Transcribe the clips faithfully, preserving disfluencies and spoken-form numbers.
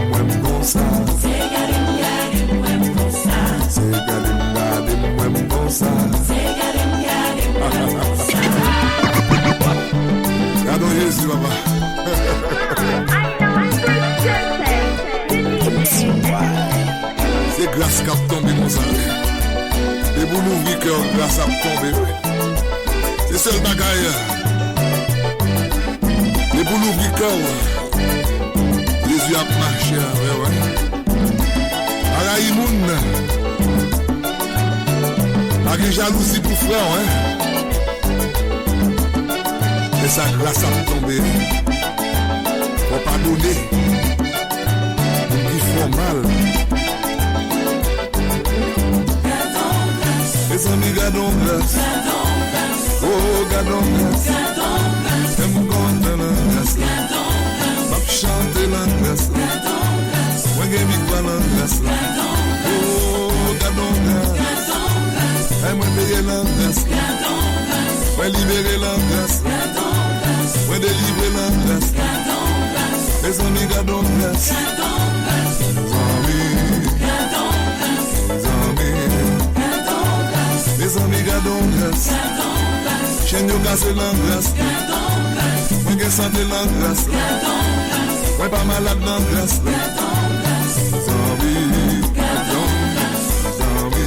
Mwen m konsa. Se gade m gade m mwen m konsa. Se gade m gade m mwen m konsa. Se gade m gade m mwen m konsa. Gadon Jezi, papa. Se gras k ap tonbe konsa, wi. Depi w louvri kè w, gras ap tonbe, wi. Se sèl bagay. Depi w louvri kè w, Jezi ap mache avè w, wi. Pa rayi moun. Pa gen jalouzi pou frè w, wi. E sa gras ap tonbe. Fò padone moun ki fè w mal. Mezanmi, gadon gras. Oh, gadon gras. Fè m kontan nan gras la. M ap chante nan gras la. Mwen gen viktwa nan gras la. Oh, gadon gras. Ay, mwen peye nan gras la. Mwen libere nan gras la. Mwen delivre nan gras la. Mezanmi, gadon gras. Zanmi. Zanmi. Mezanmi, gadon gras. Chèn yo kase nan gras la. Mwen gen sante nan gras la. Mwen pa malad nan gras la. Zanmi, gadon gras. Zanmi.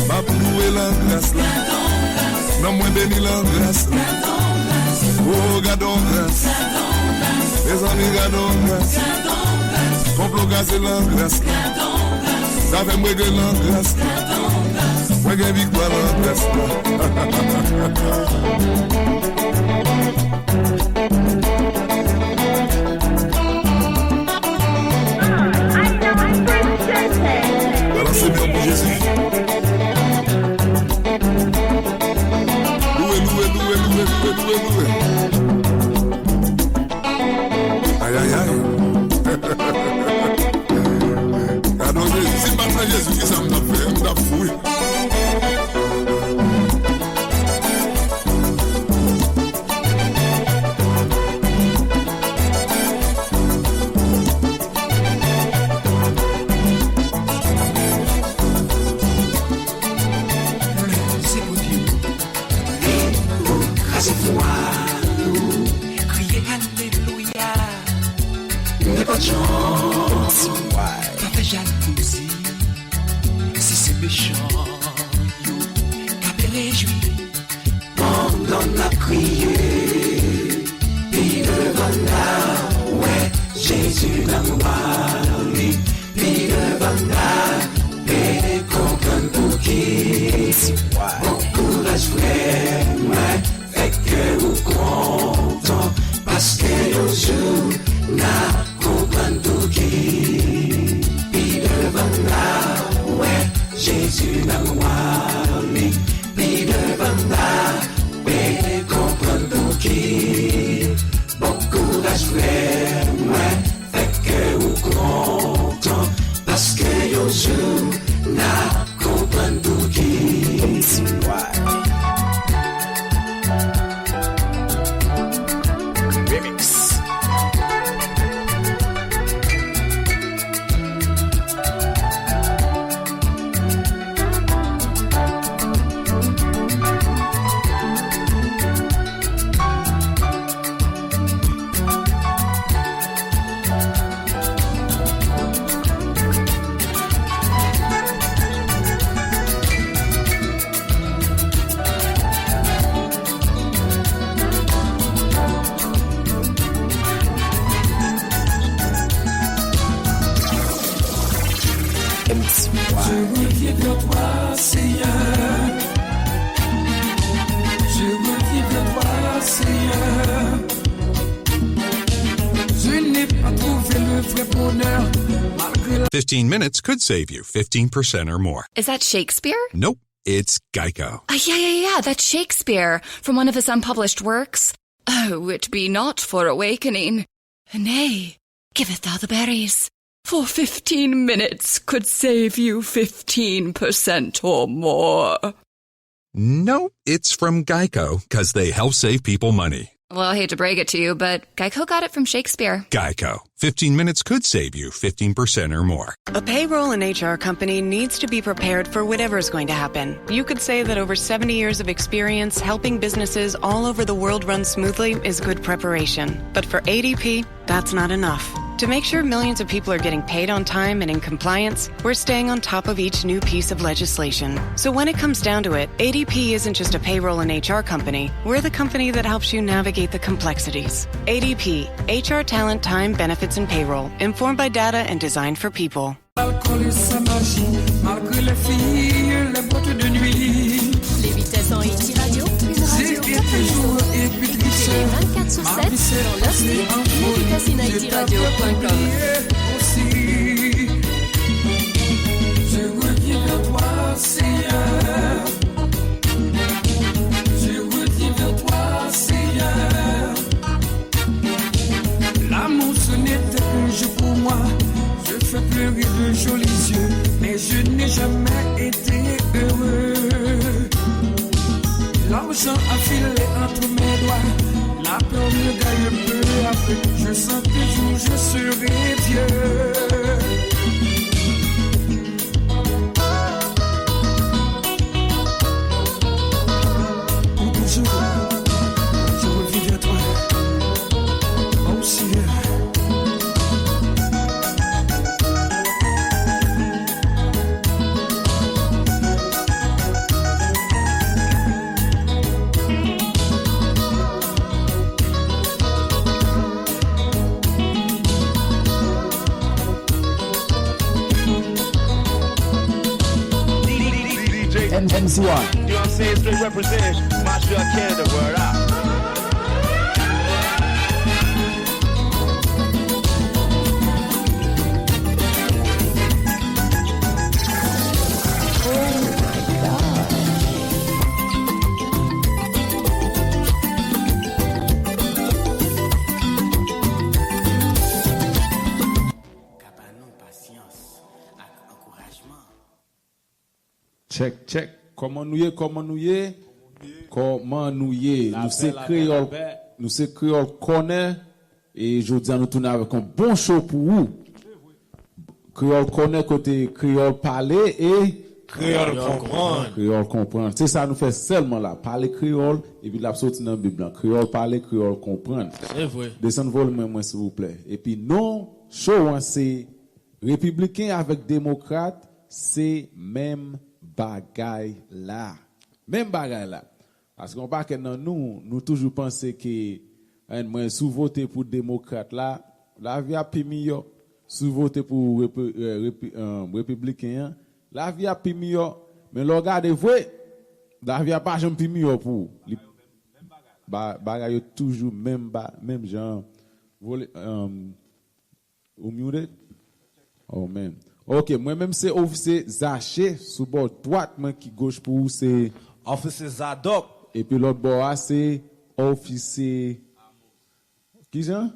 M ap louwe nan gras la. Non mwen beni nan gras la. Oh, gadon gras. Mezanmi, gadon gras. Konplo kraze nan gras la. Zafè m regle nan gras la. Mwen gen viktwa nan gras la. Balanse men w pou Jezi. Louwe, louwe, louwe, louwe, louwe, louwe, louwe. Ay, ay, ay. Gadon Jezi, si m pa t nan Jezi, kisa m t ap fè? M t ap fou wi. Lendi se Bondye. Ri ou kraze fwa ou kriye alelouya. Nenpòt jan pa fè jalouzi. Si se mechan yo k ap rejwi pandan n ap kriye, pi devan n a wè Jezi nan glwa li. Pi devan n a pe konprann pouki. Bon kouraj frè mwen, fè kè ou kontan, paske yon jou n a konprann pouki. Pi devan n a wè Jezi nan glwa li. Pi devan n a pe konprann pouki. Bon kouraj frè mwen, fè kè ou kontan, paske yon jou n a konprann pouki. Remix. M T Y. Je reviens vers toi, Seigneur. Je reviens vers toi, Seigneur. Je n'ai pas trouvé le vrai bonheur malgré la fifteen minutes could save you fifteen percent or more. Is that Shakespeare? Nope, it's Geico. Ah, yeah, yeah, yeah, that's Shakespeare from one of his unpublished works. Oh, it be not for awakening. Nay, giveth thou the berries. For fifteen minutes could save you fifteen percent or more. Nope, it's from Geico, 'cause they help save people money. Well, I hate to break it to you, but Geico got it from Shakespeare. Geico. Fifteen minutes could save you fifteen percent or more. A payroll and H R company needs to be prepared for whatever is going to happen. You could say that over seventy years of experience helping businesses all over the world run smoothly is good preparation. But for A D P, that's not enough. To make sure millions of people are getting paid on time and in compliance, we're staying on top of each new piece of legislation. So when it comes down to it, A D P isn't just a payroll and H R company. We're the company that helps you navigate the complexities. A D P, H R talent, time, benefits, and payroll. Informed by data and designed for people. Alcool et sa magie, malgré les filles, les boîtes de nuit. Levitez en Haiti Radio, une radio Zéro quatre sur sept, dans l'Est et unification Haiti Radio point com. Je reviens vers toi, Seigneur. Je reviens vers toi, Seigneur. L'amour, ce n'était qu'un jeu pour moi. Je fais pleurer de jolis yeux, mais je n'ai jamais été heureux. L'argent a filé entre mes doigts. La peur me gagne peu à peu. Je sens qu'un jour je serai vieux. Pour toujours, je reviens vers toi. Oh Seigneur. M C Y. You know what I'm saying? Straight represent my share of Canada, word up. Ka ba nou pasyans ak ankourajman. Tchèk, tchèk. Kòman nou ye? Kòman nou ye? Kòman nou ye? Nou se Kreyòl, nou se Kreyòl Kònè. E jodi a nou tounen avèk yon bon show pou ou. Kreyòl Kònè kote kreyòl pale e Kreyòl konprann. Kreyòl konprann. Se sa nou fè sèlman la. Pale kreyòl, epi l ap soti nan Bib lan. Kreyòl pale, kreyòl konprann. Se vre. Desann volim mwen, mwen, silvouplè. Epi non show an se Repibliken avèk Demokrat, se menm bagay la. Menm bagay la. Paske yon pakèt nan nou, nou toujou panse ke, en, mwen, si w vote pou Demokrat la, lavi ap pi miyò. Si w vote pou repi-, eh, repi-, eh, Repibliken an, lavi ap pi miyò. Men lè w gade vre, lavi a pa janm pi miyò pou ou. Li, ba-, bagay yo toujou menm ba-, menm jan. Vole, eh, Ou muted? Oh man. Ok, mwen menm se ofisye Zache, sou bò dwat mwen ki goch pou ou se Ofisye Zadòk. Epi lòt bò a se ofisye. Kijan?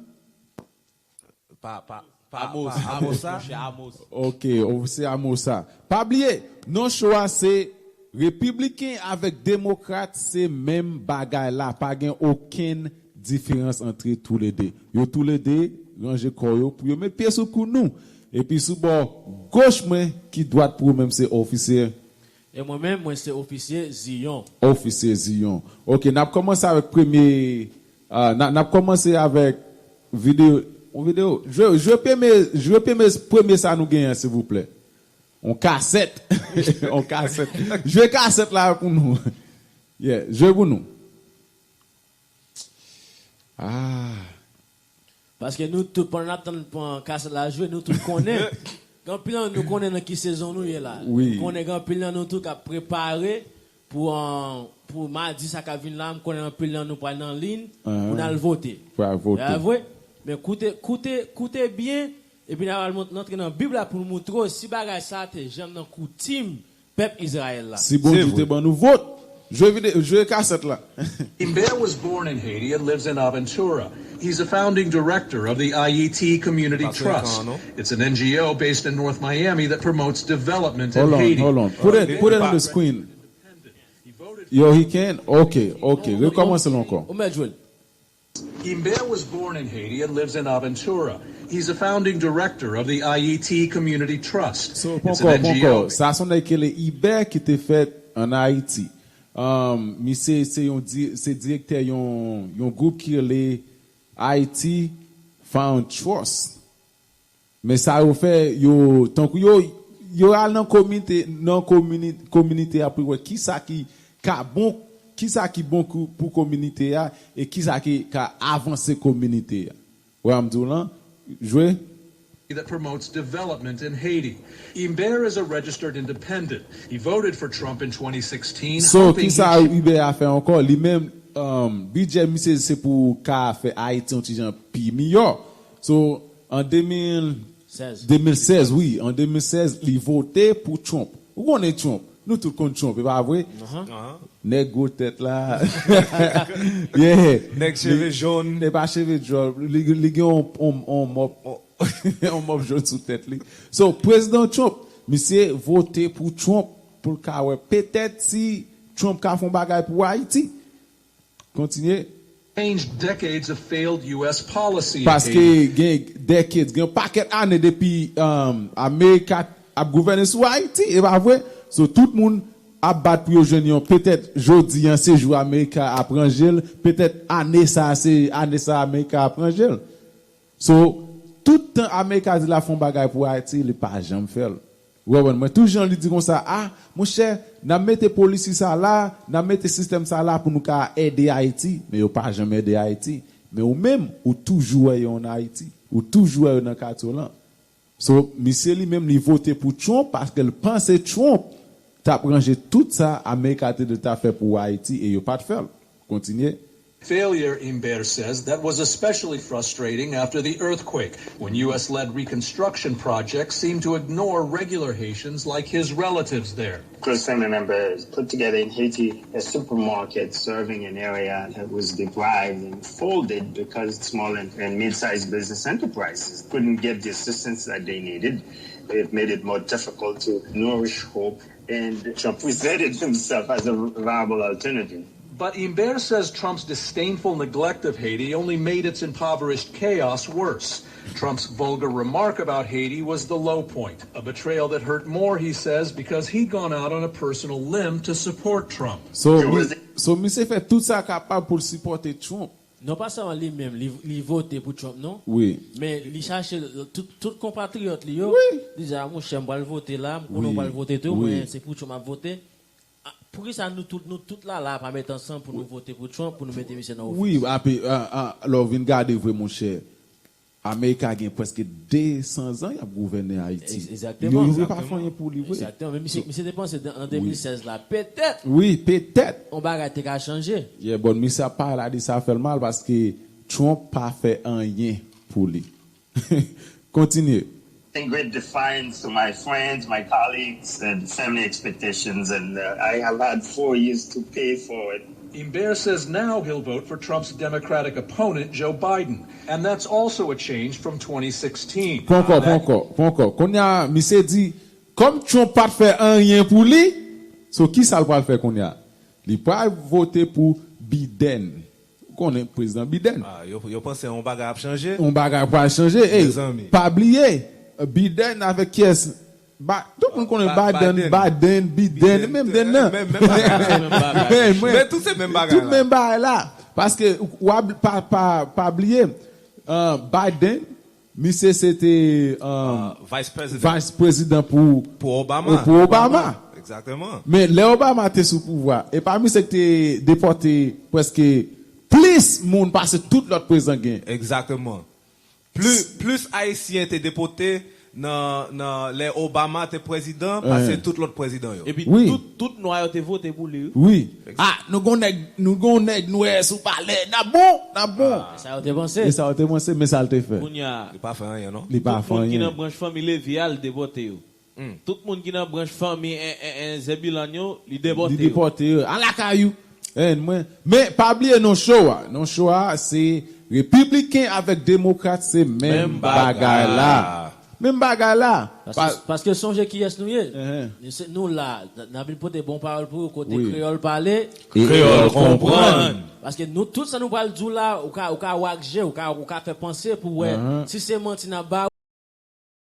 Pa, pa, pa, Amos. Pa Amosa. Monchè Amos. Ok, ofisye Amosa. Pa bliye, non show a se Repibliken avèk Demokrat se menm bagay la, pa gen okenn diferans antre toulede. Yo toulede ranje kò yo pou yo met pye sou kou nou. Epi sou bò goch mwen, ki dwat pou ou menm se ofisye. E mwen menm, mwen se ofisye Ziyon. Ofisye Ziyon. Ok, n ap kòmanse avèk premye, ah, n a, n ap kòmanse avèk videyo, yon videyo. Jwe, jwe premye, jwe premye, premye sa nou genyen, silvouplè. On kasèt. On kasèt. Jwe kasèt la pou nou. Yeah, jwe pou nou. Ah. Paske nou tout, pandan n ap tann, pran kasèt la jwe, nou tout konnen. Gen anpil nan nou konnen nan ki sezon nou ye la. Wi. Nou konnen gen anpil nan nou tou k ap prepare pou, an, pou madi sa k ap vin la, m konnen anpil nan nou pral nan liy pou n al vote. Pral vote. Se vre? Men koute, koute, koute byen, epi n a pral mont-, n antre nan Bib la pou n moutre w si bagay sa a te janm nan koutim pèp Izrayèl la. Si Bondye te ban nou vòt, jwe vide-, jwe kasèt la. Imbert was born in Haiti and lives in Aventura. He's a founding director of the Ayiti Community Trust. It's an N G O based in North Miami that promotes development in Haiti. Hold on, hold on. Put it, put it on the screen. Yo, he can? Ok, ok. Rekòmanse l ankò. Ou mèt jwe l. Imbert was born in Haiti and lives in Aventura. He's a founding director of the I E T Community Trust. So, It's poko, an N G O. Poko. Sa se yon nèg ki rele Iber ki te fèt an Ayiti. Um, misye se yon di, se direktè yon, yon gwoup ki rele Haiti Found Trust. Men sa yo fè, yo, tankou yo, yo al nan komite, nan komini, komite a pou wè kisa ki ka bon, kisa ki bon pou, pou komite a e kisa ki ka avanse komite a. Wè, m di w lan, jwe. That promotes development in Haiti. Imbert is a registered independent. He voted for Trump in twenty sixteen. So, hoping kisa he Iber a fè ankò? Li menm, um, bidjè misye se pou ka fè Ayiti yon ti jan pi miyò. So, an de mil, Sèz. de mil sèz, wi. An de mil sèz, li vote pou Trump. Ou konnen Trump? Nou tout konn Trump, e pa vre? Nèg gwo tèt la. Yeah. Nèg cheve jòn. E pa cheve jòn. Li, li gen yon, yon, yon mòp, yon mòp jòn sou tèt li. So, Prezidan Trump, misye vote pou Trump pou l ka wè petèt si Trump ka fè yon bagay pou Ayiti. Kontinye. Changed decades of failed U S policy. Paske gen decades, gen yon pakèt ane depi um, Amerika ap gouvène sou Ayiti, e pa vre? So, tout moun ap bat pou yo jwenn yon, petèt jodi an se jou Amerika ap ranje l, petèt ane sa se ane sa Amerika ap ranje l. So, tout tan Amerika di l ap fè yon bagay pou Ayiti, li pa janm fè l. Ou konprann? Mwen, tou jan li di konsa, a, monchè, n ap mete polisi sa la, n ap mete sistèm sa la pou nou ka ede Ayiti. Men yo pa janm ede Ayiti. Men ou menm, ou toujou wè yo ann Ayiti. Ou toujou wè yo nan katye w lan. So, misye li menm, li vote pou Trump paske l panse Trump t ap ranje tout sa Amerika te dwe ta fè pou Ayiti e yo pa t fè l. Kontinye. Failure, Imbert says, that was especially frustrating after the earthquake, when U S led reconstruction projects seemed to ignore regular Haitians like his relatives there. Close family members put together in Haiti a supermarket serving an area that was deprived and folded because small and, and mid-sized business enterprises couldn't get the assistance that they needed. It made it more difficult to nourish hope, and Trump presented himself as a viable alternative. But Imbert says Trump's disdainful neglect of Haiti only made its impoverished chaos worse. Trump's vulgar remark about Haiti was the low point, a betrayal that hurt more, he says, because he'd gone out on a personal limb to support Trump. So, mi, so misye fè tout sa kapab pou l sipòte Trump. Non pa sèlman li menm, li, li vote pou Trump, non. Wi. Men li chache tout, tout konpatriyòt li yo. Wi. Li di, a, monchè, m pral vote la, m konnen Wi. w pral vote tou, Wi. Mwen, se pou Trump m ap vote. A, poukisa nou tout, nou tout la, la, pa mete ansanm pou nou vote pou Trump, pou nou mete misye nan ofis? Wi, api, a, a, lè w vin gade vre, monchè, Amerika gen prèske de san zan y ap gouvène Ayiti. Ex-, exactement. Yo, yo pa fè anyen pou li vre. Exactement. Men misye, misye te panse an de mil sèz la, petèt, Wi, petèt. Yon bagay te ka chanje. Yeah, bon, misye ap pale la de sa fè l mal paske Trump pa fè anyen pou li. Kontinye. In great defiance to my friends, my colleagues, and family expectations, and uh, I have had four years to pay for it. Imbert says now he'll vote for Trump's Democratic opponent, Joe Biden, and that's also a change from twenty sixteen. Poko, poko, poko. Kounye a, misye di, kòm Trump pa t fè anyen pou li, so ki sa l pral fè kounye a? Li pral vote pou Biden. Ou konnen prezidan Biden. Ah, yo, yo panse yon bagay ap chanje. Yon bagay pral chanje. Ey, Mezanmi. Pa bliye, Biden avèk kiyès? Ba, tout moun konnen Ba- Biden, Biden. Biden, Biden, menm den nan. Menm, menm bagay. Hey, mwen, Menm bagay. Tout se menm bagay tout la. Menm bagay la. Paske w ap pa, pa, pa bliye, uh, Biden, misye se te uh, Vice President. Vice President pou, Pou Obama. Pou Obama. Exactement. Men lè Obama te sou pouvwa, e pa misye ki te depòte prèske plis moun pase tout lòt prezidan gen. Exactement. Plis, plis Ayisyen te depote nan, nan lè Obama te prezidan pase tout lòt prezidan yo. Epi Wi. Tout, tout nwa yo te vote pou li. Wi. Ah, nou gon nèg, nou gon nèg nwè sou palè. N ap bon, n ap bon. Sa yo te panse. E sa yo te panse, men sa l te fè. Kounye a, Li pa fè anyen. Tout moun ki nan branch fanmi Levi a, li depote yo. Tout moun ki nan branch fanmi en, en, en Zebulon yo, li depote yo. Li depote yo. Alakay ou. En, mwen. Men pa bliye non show a. Non show a, se repibliken avèk demokrat, se menm bagay la. Menm bagay la. Paske, paske sonje kiyès nou ye. Ehe. Nou se- nou la, n- n ap vin pote bon pawòl pou yo kote Wi. Kreyòl pale. Kreyòl konprann. Paske nou tout sa nou pral di w la, ou ka, ou ka wak je, ou ka, ou ka fè panse pou wè si se manti n ap ba